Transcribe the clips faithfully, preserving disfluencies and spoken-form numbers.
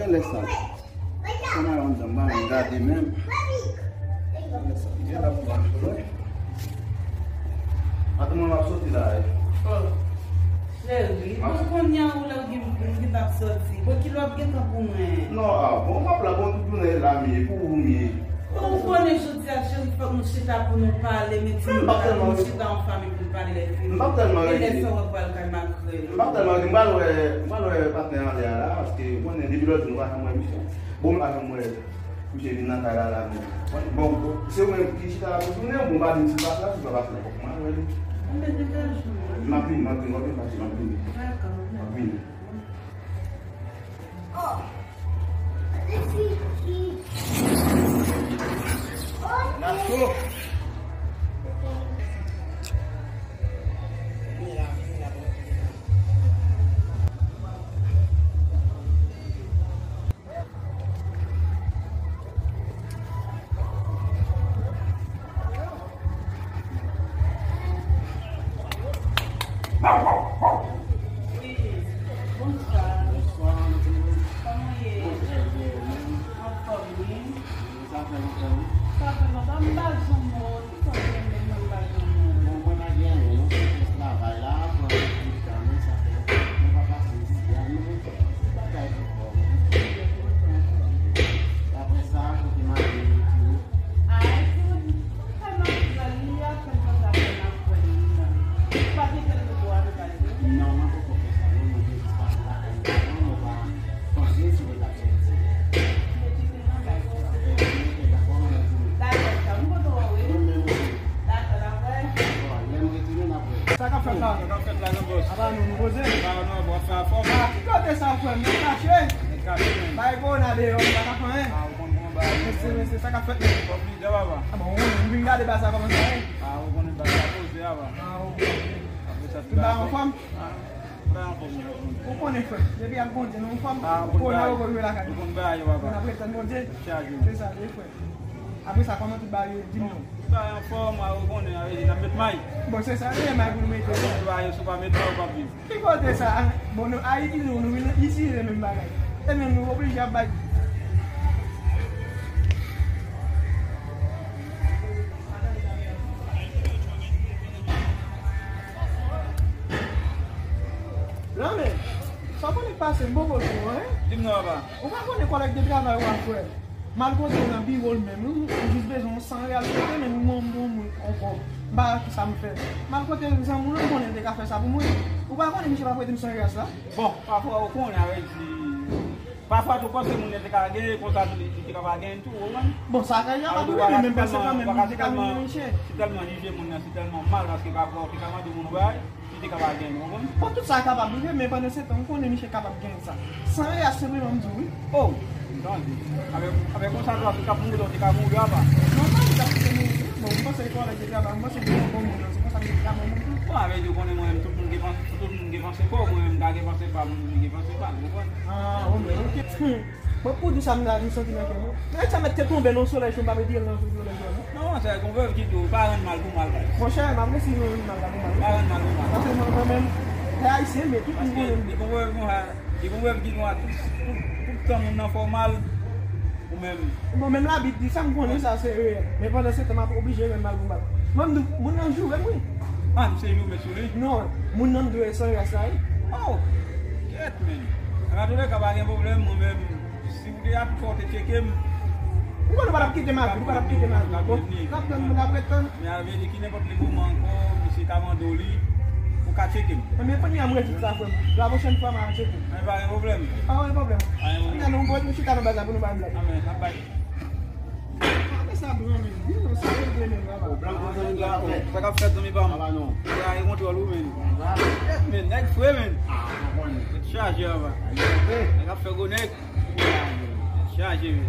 Lè sa. Kòman yo anndan m pa menm gade menm. Lè sa. Gen la pou m pa menm. Atann mwen m ap soti la. Oh. Cheri, bon, kounye a ou lè w gen pou m ki t ap soti. Bon, ki lè w ap gentan pou mwen? Non, ah, bon, m ap la, bon, tout jounen la m ye, pou ou m ye. Bon, ou konnen jodi a, cheri, fòk nou chita pou nou pale, men ti nou pale, nou chita an fanmi pou nou pale lè fini. M p ap tèlman rete. E lè sa w ap pral kay makrèl. M p ap tèlman rete, m pral wè, m pral wè patnè anlè a la, paske ou konnen depi lòt jou nou pa janm wè misye. Bon, m pa janm wè misye vin nan kay la, la, men. Bon, bon, se ou menm ki chita la pou jounen, bon, pa di m si l pase la, si l pa pase la, fòk mwen wè li. Mwen degaje w. M ap vini, m ap vini, w ap vin fache, m ap vini. Dakò. M ap vini. N a cho. Wi, bonswa. Bonswa, madanm. Kòman w ye? Mwen trè byen, ou menm? Anfòm, wi. Sa fè lontan, wi. Sa fè lontan. M pa janm wè w. Kisa w gen menm, mwen pa janm wè w? Bon, mwen pa gen anyen, non. Se jis travay la, pran ti tan, men sa fè mwen pa pase isi a, non. Ti bagay pou fè, non. Apre sa, kote mari w, pitit ou? Ay, tout. Kay makrèl li a, kay makrèl la, frè m nan. Ou pa gen kèk lòt bò a nou pral jwe? Non, mwen poko fè sa, non, mwen te jis pase lakay mwen, mwen pa panse si mwen t ap soti. Mwen te nan bay sa. Mwen te dakò, mwen di. Dakò, sa, mwen kontan wè w, wi. Mwen menm osi. Dakò, n ap wè. Bon, lè m retounen, n ap wè. Sa k ap fèt la? Sa k ap fèt la, gran bòs? Apa nou, nou poze? Apa nou, w ap fè afè w? Ah, ki kote sa, frè m? Nèg kache? Nèg kache, men. Bay kowona deyò, nou pa ka fè anyen. Ah, ou konn kòman bagay yo. Mesye, mesye, sa k ap fèt, mesye? Kòm lidè, papa. Ah, bon, ou vin gade baz la kòman sa ye? Ah, ou konnen baz la poze, papa. Ah, ok. Apre sa, tout bagay anfòm? Ah, tout bagay anfòm, wi. Ou konnen, frè. Depi ak Bondye, nou anfòm. Ah, ou konn bagay. Kowona poko rive lakay nou. Ou konn bagay yo, papa. N ap ret tann Bondye. Chaje, wi. Se sa, wi, frè. Apre sa, kòman tout bagay yo, di m non. Tout bagay anfòm, a, ou konnen, a, n ap met may. Bon, se sa, se may pou nou mete. Tout bagay yo, si w pa met may, ou p ap viv. Ki kote sa? Bon, nou Ayiti, nou, nou vin isi, se menm bagay. Se menm nou oblije ap bay. Lanmè, sa w konnen k pase, m poko di w, en? Di m non, papa. Ou pa konnen kòlèg de travay ou a, frè? M al kote l nan biwo l menm, wi, m jis bezwen yon san reyal sou kote, men m gon, m gon moun, yon kòb. M pa wè kisa m fè. M al kote zanmi w lan, m konnen l te ka fè sa pou mwen. Ou pa konnen misye pa prete m san reyal sa? Bon, pafwa ou konnen, avè di, pafwa tou panse moun nan te ka genyen, konsa tou li, li te ka pa genyen tou, ou konprann? Bon, sa ka kapab rive, men m panse kanmenm li te ka vin nan misye. Si tèlman jije moun nan, si tèlman mal, paske pafwa ou te ka mande moun yon bagay, li te ka pa genyen, ou konprann? Bon, tout sa kapab rive, men pandan se tan, ou konnen misye kapab genyen sa. San reyal senpleman, m di w, wi. Oh, m tande. Avèk, avèk yon sa dwa, si w t ap mouri la, ou te ka mouri apa. Non, pa di w t ap kite mouri. Bon, m panse kòlèg de travay, m panse li te yon bon moun, non, se konsa misye te ka bon moun tou. Bon, avèk di w konnen mwen menm, tout moun gen panse, tout moun gen panse pa w, mwen menm m ka gen panse pa m, li gen panse pa l, ou konprann? Ah, bon, men, ok. Mwen pou di sa m ta vin santi nan kè mwen. Nèg sa mèt te tonbe nan solèy cho, m pa mete l nan solèy cho, non. Non, monchè, gon vèv ki di w pa rann mal pou mal, baz. Monchè, m ap resi rann mal la pou mal. Pa rann mal pou mal. Paske mwen, mwen menm, se ayisyen, men tout moun konnen m. Li gon vèv konsa, li gon vèv ki konsa, tout, tout, tout tan moun nan fè w mal, ou menm. Bon, menm Labib di sa, m konnen sa se reyèl. Men pandan se tan, m ap oblije rann mal pou mal. Mwen, m di w, moun nan joure m, wi. Ah, misye joure sou li? Non, moun nan m di w e san reyal sa, wi. Oh, kèt, men. Antouleka, pa gen pwoblèm, mwen menm. Si w te ap fè w te tcheke m. M konnen w pa t ap kite m ale, w pa t ap kite m ale. Bon, n ap tann, n ap ret tann. Men avè di ki nenpòt li moman ankò, misye ka mande w li, ou ka tcheke m. Men kounye a m rezoud sa, frè m. La pwochèn fwa, m a tcheke w. Men pa gen pwoblèm. Pa gen pwoblèm. Pa gen pwoblèm. Kounye a nou, m chita nan baz la pou nou bay blag. Anben, n ap bay. Apre sa, blan, men. Di nou sa regle, men, la. O, blan, konsa nou ka fè. Sa k ap fèt, zanmi pa m? Aba non. Sa e kontwòl ou, men. Aba. Kèt, men, nèg fre, men. Ah, m konnen. Tèt chaje, aba. Ayi, fre. Nèg ap fè gwo nèg. Chaje, wi.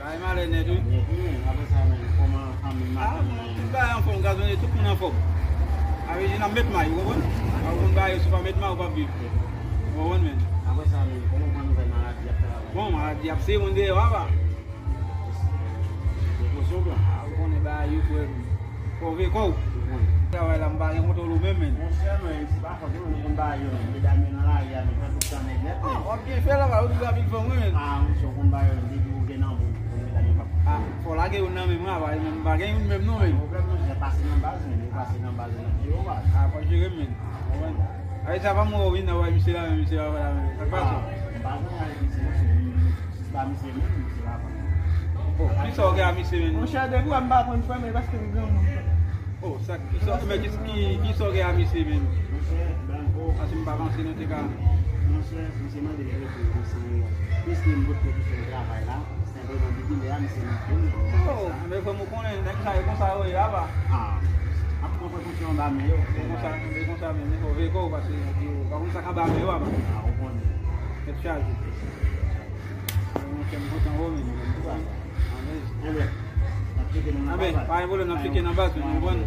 Bagay malè nèt, wi. Nèt, wi, men. Apre sa, men, kòman fanmi madanm nan? Tout bagay anfòm, gazone, tout moun anfòm. Avè di n ap met may, ou konprann? Ou konn bagay yo, si w pa met may, ou p ap viv. Ou konprann, men? Apre sa, men, kòman pran nouvèl maladi ap travay? Bon, maladi ap seye moun deyò, apa. Prekosyon, blan. Ah, ou konnen bagay yo, frè m. Fò w veye kò w. Ou konnen. Travay la, m pa gen kontwòl ou menm, men. Monchè, men, se pa fòt ou, men nou konn bagay yo, men. Medam yo nan lari a, men, pran tout tan nèt nèt, men. Ah, w ap byen fè la, ba, ou di rapid fè mwen, men. Ah, monchè, ou konn bagay yo, men, depi ou gen nan men, medam yo p ap. Ah, fò lage youn nan men mwen, apa, men m pa gen youn menm non, men. Pwoblèm, monchè, pase nan baz, men, ou pase nan baz, nan pye ou, baz. Ah, fò jere m, men. Ou konprann? Ay, sa pa mwen, wi, nan wè misye la, men misye la, men. Sa k pase? Ah, m pa konnen avèk misye, monchè. Si se pa misye menm, misye pa konn. Bon, kisa w gen a misye menm? Monchè, depi w wè m pa konn frè m, e paske m granmoun. Oh, sa, kisa, men ki, ki, kisa w gen a misye menm? Monchè, Blanco. Paske m pa panse nou te ka. Monchè, misye mande m rete nan san ewo. Piske m pot kòb pou fè travay la, senpleman depi lè a, misye manke m. Oh, men fò m konnen, nèg sa yo konsa yo ye, apa. Ah, ap pran prekosyon anba men yo. Se konsa, se konsa menm, men fò w veye kò w, paske yo pa konn sa k anba men yo, apa. Ah, ou konnen. Tèt chaje. Monchè, m kontan wè w menm. Anben, pa gen pwoblèm, n ap cheke nan baz, ou konprann?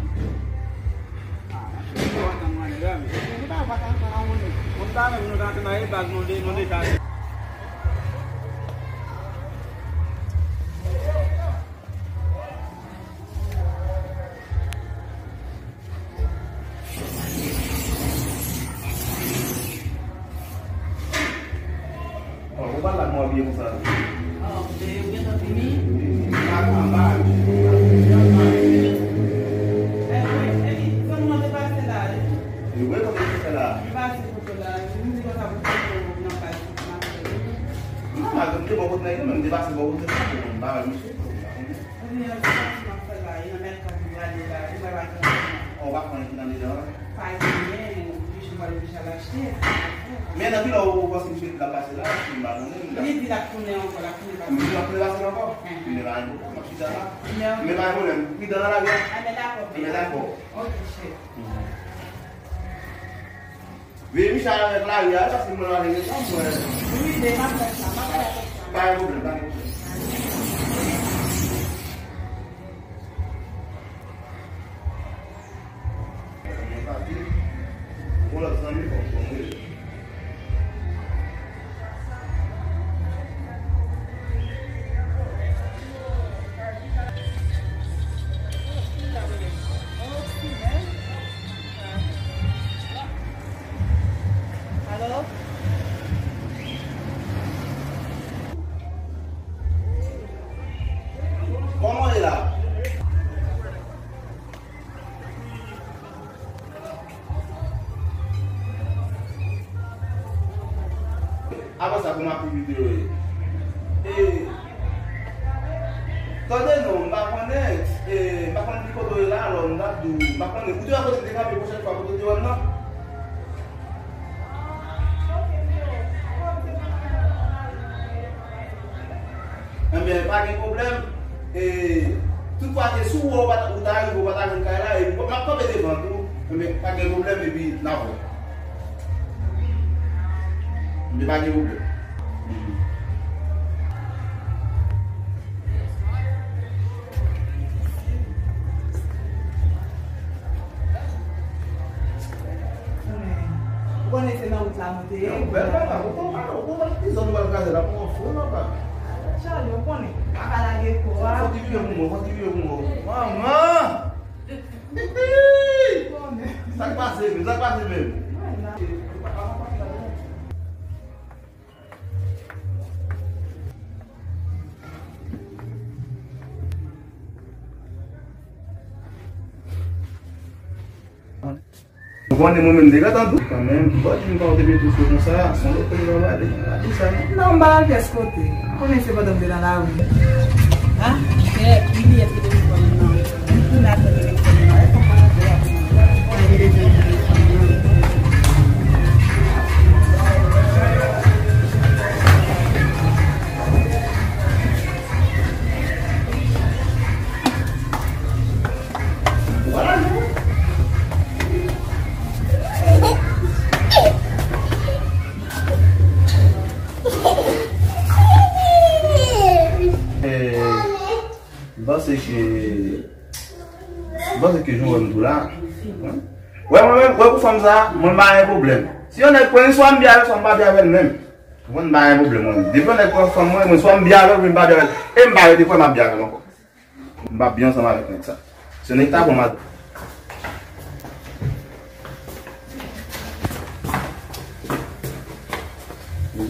Ou pa tann mwen la, men. Ou pa, ou pa tann mwen la, ou menm. Ou ta menm, nou ta tann nan baz, nou de, nou de ka. Bon, ou pa la mwen byen konsa. Oh, men yo gentan fini? Wi, wi, pa anba. Epi, zanmi mwen te pase la, wi. Li wè kote li te fè la. Li pase kote la, li di konsa pou kote nan kay. Non, m te bò kote nèg yo, men m te pase bò kote sa, bon, m pa wè misye, m pa konnen. Ebyen, sa ki m ap fè la, e nan mèt kat m prale la, ou wè pa gen anyen. Ou pa konnen ki nan dedan an? Pa genyen, men oblije, m pral oblije al achte. Men nan kilè ou panse misye di l ap pase la, si m pa konnen, m... Li di l ap tounen ankò, l ap tounen pase. Misye ap tounen pase ankò? Enhen. Men pa gen pwoblèm, m ap chita la. Men pa gen pwoblèm, pridan nan lari a. Enben, dakò. Enben, dakò. Ok, chèf. Mhm. Veye misye avèk lari a, paske mwen lari a, mwen. Wi, men m ap fè sa, m ap fè sa. Pa gen pwoblèm, pa gen pwoblèm. Mwen pati, yon lòt zanmi fò m konn rele. Alo? Kòman w ye la? Apre sa, kòman aktivite yo ye? E, tande non, m pa konnen, e, m pa konnen ki kote w ye la, alò, m t ap di w, m pa konnen, ou te wè kote m te kanpe pwochèn fwa, kote w te wè m nan? Enben, pa gen pwoblèm. E, tout fwa ke si w wè w pa ta, ou ta rive, ou pa ta jwenn kay la, epi m ap kanpe devan tou. Enben, pa gen pwoblèm, epi n a wè. Enben, pa gen pwoblèm. Ou konnen se nan wout la nou te ye. Yon bèl bagay, ou konn pale, ou konn pale ki zòn ou pral kraze la, pran fou nan pa. Charlie, ou konnen, pa ka lage kò a. Fò ki vire pou mwen, fò ki vire pou mwen. Manman! Ou konnen. Sa k pase menm, sa k pase menm? Mwen la. Ou konnen mwen menm m te gentan dout kanmenm. Bò di m pa w te mete sou konsa, se yon lòt kote w pral ale. Pa di sa non. Non, m pa al pyès kote. Ou konnen se pandan m te nan lari. Ah, kèt, li di èske telefòn nan. M tounen ak telefòn nan. Èske w konn apre apre? Eh, m panse ke, m panse ke jan w wè m tou la, wè mwen menm, wè pou fanm sa, mwen m pa gen pwoblèm. Si yon nèg pran li, swa m byen avè l, swa m pa byen avè l menm. Mwen m pa gen pwoblèm, mwen. Depi yon nèg pran fanm mwen, mwen swa m byen avè l, oubyen m pa byen avè l. E m pa rete kwè m ap byen avè l ankò. M p ap byen ansanm avèk nèg sa. Se nèg ta pran madanm.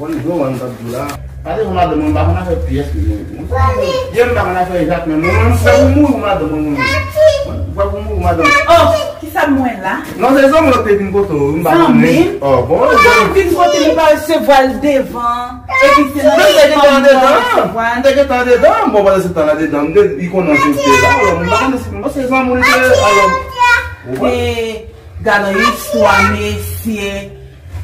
Bon, bon, bon, bon, bon, la. Pale pou madanm mwen, m pa konn afè pyès li menm. Byen, m pa konn afè jak menm. Mwen, mwen, m fè pou mouri pou madanm mwen, mwen. Mwen, m fè pou mouri pou madanm. Oh, kisa m wè la? Non, se zanmi w te vin kote w, m pa konnen. Zanmi m? Oh, bon. Ou te vin kote m, ou pa resevwa l devan. Epi se nan devan m resevwa l. M te gentan andedan. M te gentan andedan. Bon, pandan se tan la dedan, m te, li konnen se te la. Alò, m pa konnen si, bon, se zanmi w li te, alò. Ou wè? E, gade yon istwa, mesye.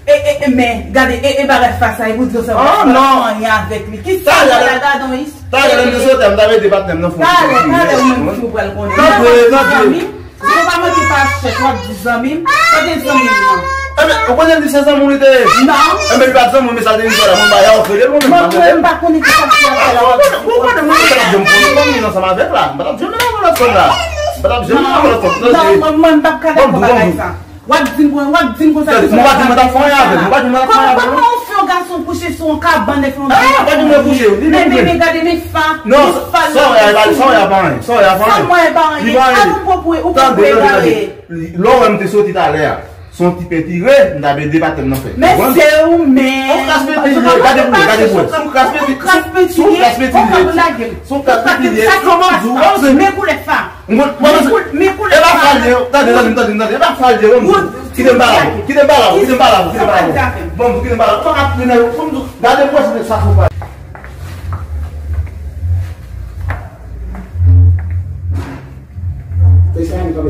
E, e, e, men, gade, e, e bagay fas la, e pou di yo sa, ah, non, anyen avèk li. Kisa la, gade yon istwa. Talè, lè m te soti, m t ap ede patnè m nan fon. Talè, talè, ou menm tou pral konnen. Tanpri, tanpri. Zanmi, si w pa manke pa chèch, w ap di zanmi m, kote zanmi m nan? Enben, ou konnen li se zanmi w li te ye? Non. Enben, li pa t zanmi w, men sa te vin fè la, mwen ba y a ofri l, mwen menm pa konnen. Mwen pa konnen ki sa ki ap fè la, w ap di. Ou konnen, ou konnen, mwen pa t ap janm konnen zanmi ansanm avèk la. Mwen pa t ap janm nan lòt fanm la. Mwen pa t ap janm nan lòt fanm. Non, mwen, mwen, m p ap ka dakò bagay sa. W ap di m, w ap di m konsa. Tande, mwen pa di mwen t ap fè anyen avè l, mwen pa di mwen t ap fè anyen avè l, non. Kòman, kòman w fè yon gason kouche sou yon kabann epi yon... Ah, pa di mwen kouche, li menm kouche. Men, men, men, gade, men fa, non, men fa, sa w wè a, sa w wè a pa anyen, sa w wè a pa anyen. Sa m wè a pa anyen. Li pa anyen. Ou poko, ou poko egare. Tande, tande, tande. Lè w wè m te soti talè a, se yon ti pentire m t ap ede patnè m nan fè. Men se ou menm. On kras pentire, gade pou mwen, gade pou mwen. Se yon kras pentire, se yon kras pentire. On kras pentire. On kras pentire. Kòman di w, men koulè fa. Mwen, mwen, men koul-, men koulè e pa fal de, tande, tande, tande, tande, e pa fal de, mwen, kite m pale avè w, kite m pale avè w, kite m pale avè w, kite m pale avè w. Bon, kite m pale avè w. Fòk ap trennen, fòk m di w, gade pwòch mwen sa fò pale.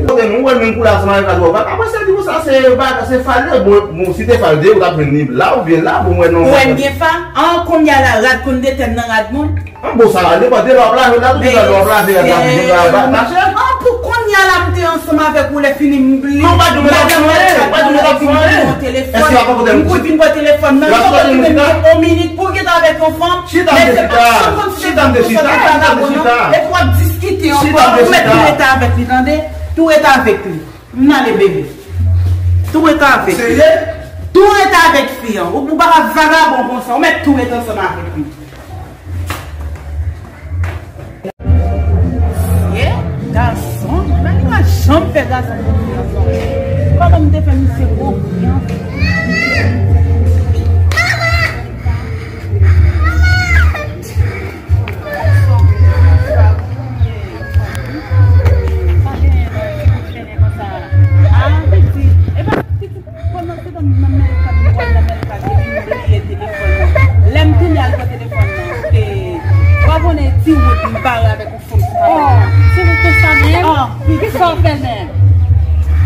Ok, nou wè l menm kou la, ansanm avèk Adwòg. Apre sa, di konsa, se, se fal de, bon, bon, si te fal de, ou t ap jwenn li la, oubyen la, bon, mwen non. Ou wè m gen fa? An, kounye a la, rad konn detè m nan rad moun. An bon, sa la, nenpòt de lè w ap lave la, tout de lè w ap lave, lave, lave, lave, mache. An, pou kounye a la, m te ansanm avèk ou, lè fini, m li. Non, pa di mwen t ap fè anyen, pa di mwen t ap fè anyen. Èske w ap pote m? M kouri vin pran telefòn nan, li pa pote m yon minit pou w gentan avèk yon fanm. Chita, m te chita, chita, m te chita, chita, m te chita. Epi w ap diskite ankò, ou mèt tou rete avèk li, tande? Tou rete avèk li. M ale, bebe. Tou rete avèk li. Serye? Tou rete avèk fi an. Ou, ou pa ka vagabon konsa. Ou mèt tou rete ansanm avèk li. Ye, gason. Men li pa janm fè gason konfyans non. Kòman m te fè misye konfyans? Lè m tounen al pran telefòn nan, e, w ap konnen ti wout m bare avèk yon fanm sou kabann nan. Se konsa menm? Kisa w fè menm?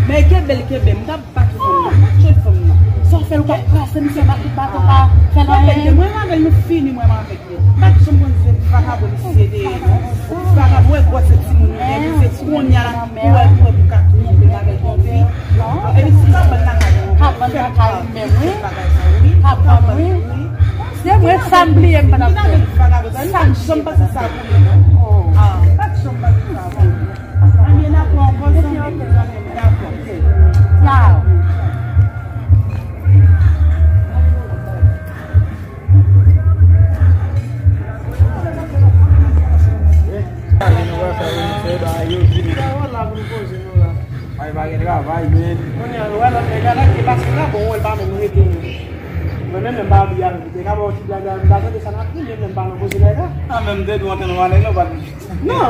Men kenbe l, kenbe m. Bat fanm nan, bat jèn fanm nan. Sa w fè l, w ap krase misye, bat li, bat ou pa fè l anyen. Mwen avè l, nou fini, mwen avèk li. M pa t janm konn se vagabon misye te ye, non. Vagabon, wè gwòs timoun li ye, se kounye a la, ou wè, ou wè pou ka twonpe m avèk yon fi. Epi sou kabann lakay ou, kabann lakay ou menm, wi. Kabann, wi. Se mwen, sa m bliye, m pa t ap fè. Vagabon sa, m pa t janm panse sa pou li, non. Ah, m pa t janm panse sa pou li. Anyen, n ap pran ankò, zanmi m, zanmi m, n ap pran. Tchao. Ay, pa gen travay, men. Kounye a, wè lòt nèg la, lè l te pase la, bon, wè l pa menm rete menm. Mwen menm, menm pa anvi avè l. Te ka ba w ti blag la, m pa tande sa n ap di, men menm pa nan koze nèg la. Ah, menm de dwa antre nan nèg la, w pa di. Non,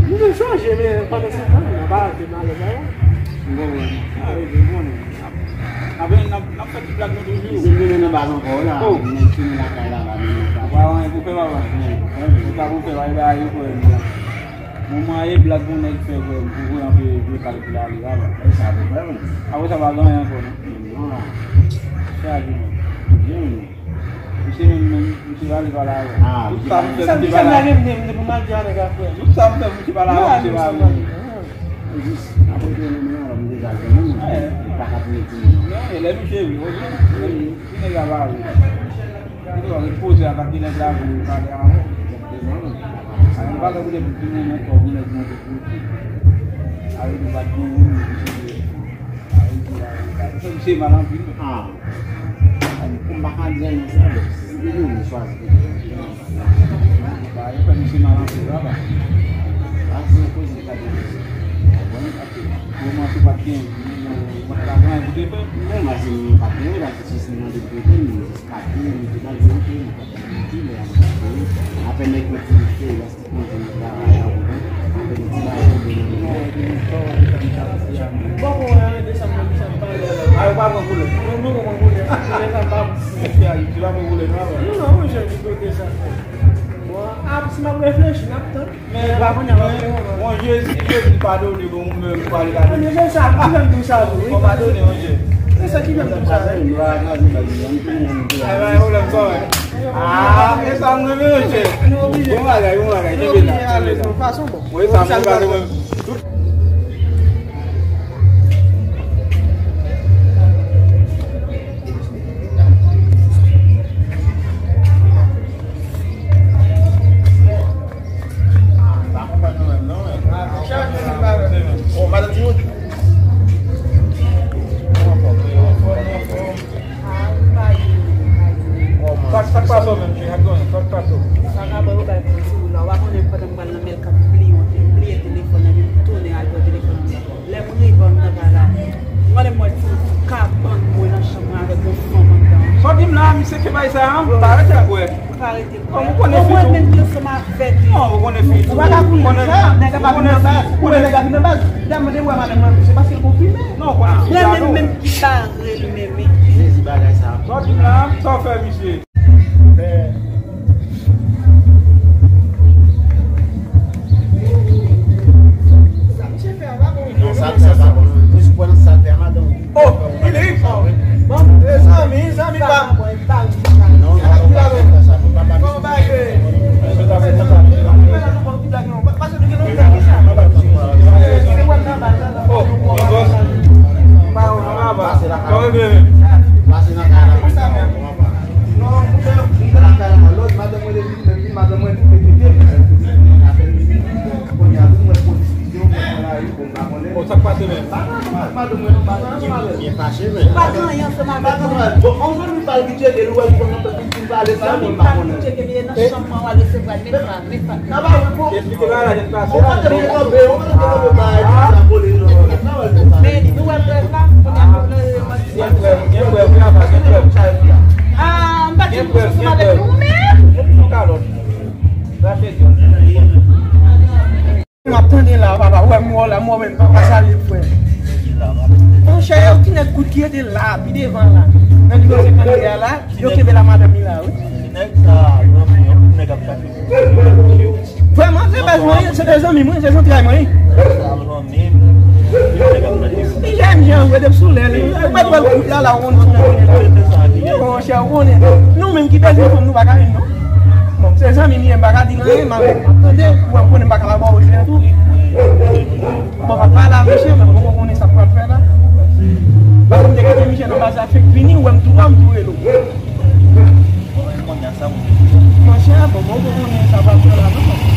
nou te chanje, men pandan se tan, nou pa te malè, sa yo. M konprann. Ah, wi, m konnen. Apre, n ap, n ap fè ti blag nou toujou. Si m vin nan baz ankò, la, oh, men fini lakay la, la, men sa. Ou pa anyen pou fè, papa. Ou pa pou fè, papa, e ba yo, frè m. Mwen, mwen, e blag pou nèg fè, frè m, pou voye anpe vye kalkil ale, papa. E sa, pou fè, wi. Apre sa, pa gen anyen ankò, non. Non, la. Sa, di mwen. Byen, wi. Misye menm, menm, misye pa vle pale avè m. Ah, tout sa m fè, misye pa la. Sa m lage m, m te pou m al di a nèg la, frè. Tout sa m fè, misye pa la, misye pa vle. Jis apre ke nou menm, alò, m deja gen moun. Li pa ka touye timoun. Non, e lè misye vle, ok? Lè misye, si nèg la pa vle. Li dwe repoze atake nèg la vle pale avè w. Egzakteman. Sa vle pa tankou depi timoun nan kò, pou nèg monte pou li. Avè nou pa t gen moun, misye vle. Misye mal anpil. Ah. Pou m pa ka di anyen sa, bon, si te vini chwazi. Ba, yo fè misye mal anpil, la, ba. Sa se yon koze ki pa gen. Bon, ok. Moman tou pa t gen. Mwen pa gen anvi de pèp. Mwen, mwen se yon patnè, la, se si mwen de pèp, mwen jis pati, mwen te nan yon pèp, mwen pa te gen ki, mwen pa te gen. Apèn nèg mwen te fè, la, se te kontan travay la, mwen. Apèn ti bagay, mwen te gen. Bon, bon, arete sa, mwen, sa pa lè la. A, yo pa pran koulè. Non, non, pran koulè. Koulè sa pa bon. Mesye Ayiti pa pran koulè, non. Non, non, mwen, jan di kote sa. Bon, a, si m ap reflechi, n ap tann. Men, men, bon, Jezi, Jezi padone, bon, ou menm, ou pale la. Mwen, men sa, ki jan di sa, wi. Bon, padone, monchè. Men sa, ki jan di sa, wi. Ay, bay pwoblèm, sa, wi. Ah, men sa, mwen, men, monchè. Bon bagay, bon bagay, kenbe la, kenbe la. Wi, sa, mwen, mwen. Sa k pase w menm, Jay? Sa k pase w? Sa ka ba yo bay pou ti ou la. Ou pa konnen pandan m pral nan mèl k ap pliye, m bliye telefòn nan, epi m tounen al pran telefòn nan. Lè m rive anndan la, m mande mwen ti ou ka ban mwen nan chanm mwen avèk yon fanm anndan. Sa w di m la, misye fè bagay sa a? Pa rete kwè. Pa rete kwè. Ou konnen fi tou. Mwen menm ki ansanm avèk li. Non, ou konnen fi tou. Ou pa ka konnen sa, nèg la pa vin nan baz. Ou konnen nèg la vin nan baz. Dam mande wè madanm nan, se paske l konfime. Non, ou konnen fi a. Mwen menm, menm ki bare l menm, wi. Jezi bagay sa. Sa w di m la, sa w fè misye? Non, sa l fè a pa bon. Mwen si pran nan sa l fè a madanm. Oh, Frederic. Bon, e zanmi, zanmi pa m. Non, non, non, non, non, non. Oh, bòs. Kòman w ye? Pase nan kay la. Non, mwen, mwen lakay la, lòt madanm mwen te vin, men vin madanm mwen tou, te kite m. Apèn li vini, kounye a tou, mwen polis videyo, mwen pran lari, bon, m pa konnen. Bon, sa k pase menm? Pa nòmal, madanm mwen, pa nòmal. Byen fache, men. Pa gen anyen ansanm avèk nou. Bon, on jwenn li pa abitye de lou, li konn anpil pale sa, mwen pa konnen. Nan chanm mwen, w al resevwa l, men pa, men pa. Sa pa vre, bon. Eksplike bagay la, jan l pase a. Ou pa te vle kanpe, ou pa te vle kanpe, bay, sa kole, non. Men, nou wè prèv la, kounye a, nou wè manti. Gen prèv, gen prèv, wi, apa, gen prèv. Ah, m pa t gen pou sou avèk nou, men. Yon kalòt. Rache dyòl. M ap tande la, papa. Ou wè m wè w la, m wè w menm, papa, salye, frè. Monchè, yon ti nèg kout ki rete la, pi devan la. Nan nivo senkann de a la, yo kenbe la madanm li la, wi. Ti nèg sa, yon, yon nèg ap chache. Vrèman, se baz mwen, se de zanmi mwen, se zantray mwen. Sa zanmi m, yon nèg ap chache. Li jèn jan, vre, depi sou lè, li, ou mèt wè l kout la, la, ou konn sou lè. Monchè, ou konnen. Nou menm ki bezwen fanm, nou pa ka vin, non. Bon, se zanmi m ye, m pa ka di l anyen, m ap tande, ou wè m konnen m pa ka ba w jè tou. Bon, pa pale a misye, men m poko konnen sa m pral fè la. Paske m te kite misye nan baz la, fenk vini, ou wè m tou, m tou rele w. Monchè, bon, m poko konnen sa m pral fè la, non.